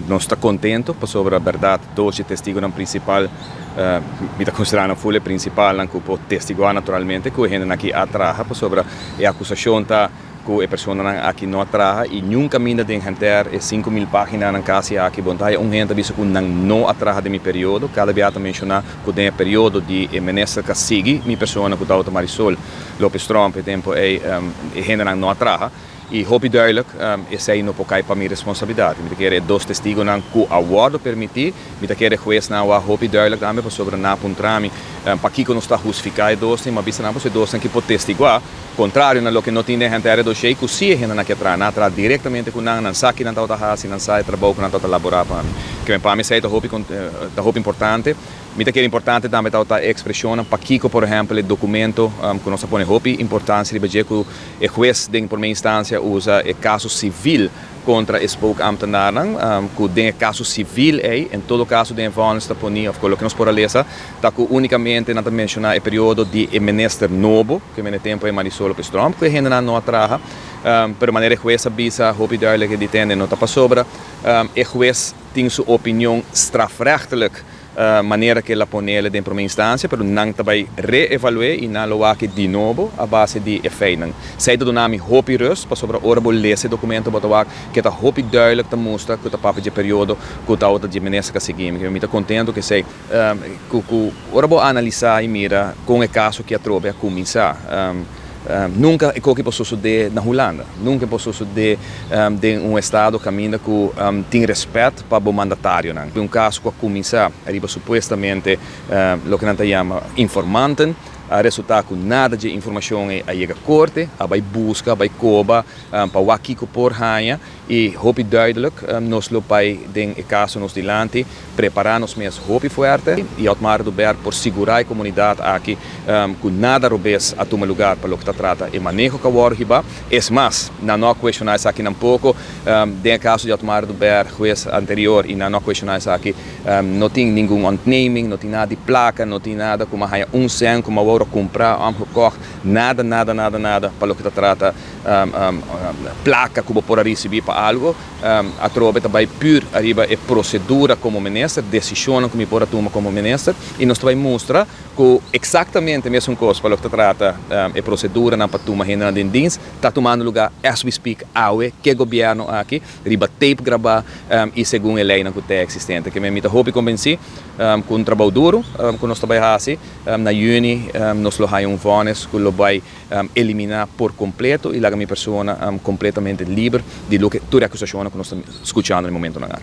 Nos ta contento pasobra berdad dos di e testigonan principal, mi ta considera nan full e principalnan cu por testigua naturalmente cu e hendenan aki a traha, pasobra e acusacion ta cu e personanan aki no a traha y niun caminda den henter e 5000 paginanan casi aki bo no ta haya un hende ta bisa cu nan no a traha den mi periodo. Cada bia ta menciona cu den e periodo di e minister cu a sigui mi persona, cu tabata Marisol Lopez Tromp e tempo ey, e hendenan no a traha. Y hopi duidelijk, esey no por cay pa mi responsabilidad. Mi ta kere e dos testigonan cu a wordo permiti, mi ta kere huesnan a wak hopi duidelijk tambe, pasobra nan a puntra mi pakico nos ta hustifica e dosnan, mi a bisa nan pasobra e dosnan ki por testigua, contrario na loke no tin den henter e dossier, cu si e hendenan ke traha, nan a traha directamente cu nan, nan sa ki nan tabata haci, nan sa e trabou cu nan tabata labora pa mi. Ke pa mi esey ta hopi ta hopi importante. Mi ta kere importante tambe tabata e expresionnan pakico, por ehempel, e documento cu nos a pone hopi importancia riba dje, cu e hues den prome instancia usa e caso civil contra e spookambtenaarnan, cu den e caso civil ey, en todo caso den e vonnis ta poni, of cu loke nos por a lesa, ta cu unicamente nan ta menciona e periodo di e minister nobo, cu e mene tempo e Marisol Lopez Tromp, cu e hendenan no a traha. Pero manera e hues a bisa hopi duidelijk e di tende no ta pasobra e hues tin su opinion strafrechtelijk manera cu el a ponele den prome instancia, pero nan ta bay re-evalue y nan lo wak di nobo a base di e feitnan. Esey ta duna mi hopi rust, pasobra ora bo lesa e documento bo ta wak cu ta hopi duidelijk ta mustra cu ta papia dje periodo cu tabata dje minister cu a sigui mi. Mi ta contento cu esey, cu ora bo analisa y mira con e caso aki atrobe a cuminsa, Nunka e koki por sosodé na Hulanda. Nunka e por sosodé den un estado kaminda ku tin rèspèt pa bo mandatarionan. Un kaso ku a kuminsá riba supuestamente loke nan ta yama informanten, a resultá ku nada dje informashon ei a yega korte, a bai buska, a bai koba pa wak kiko por haña. I hopi duidelijk, nos lo bai den e kaso nos dilanti, prepará nos mes hopi fuerte i Otmar Oduber por sigurá e komunidat aki ku nada robes a tuma lugar pa loke ta trata e maneho ku a wòrdu hibá. Es mas, nan no a kuestioná esaki nampoko. Den e kaso di Otmar Oduber, hues anterior, i nan no a kuestioná esaki, no tin ningun ontneming, no tin nada di plaka, no tin nada ku mi a haña un sèn ku mi a wòrdu kumprá, omgekocht, nada, nada, nada, nada pa loke ta trata Placa cu bo por a ricibi pa algo, atrobe ta bay pur ariba e procedura como minister, decisionnan cu mi por a tuma como minister, y nos ta bay mustra cu exactamente mesun cos pa loke ta trata e proceduranan pa tuma hendenan den dienst ta tumando lugar as we speak awe ke gobierno aki riba tape graba y segun e leynan cu ta existente. Ke mi ta hopi convenci cu un trabou duro cu nos ta bay haci na juni nos lo haya un vonnis cu lo bay eliminá por kompleto i laga mi persona kompletamente liber di loke tur e akusashonnan ku nos ta skuchando na e momentonan aki.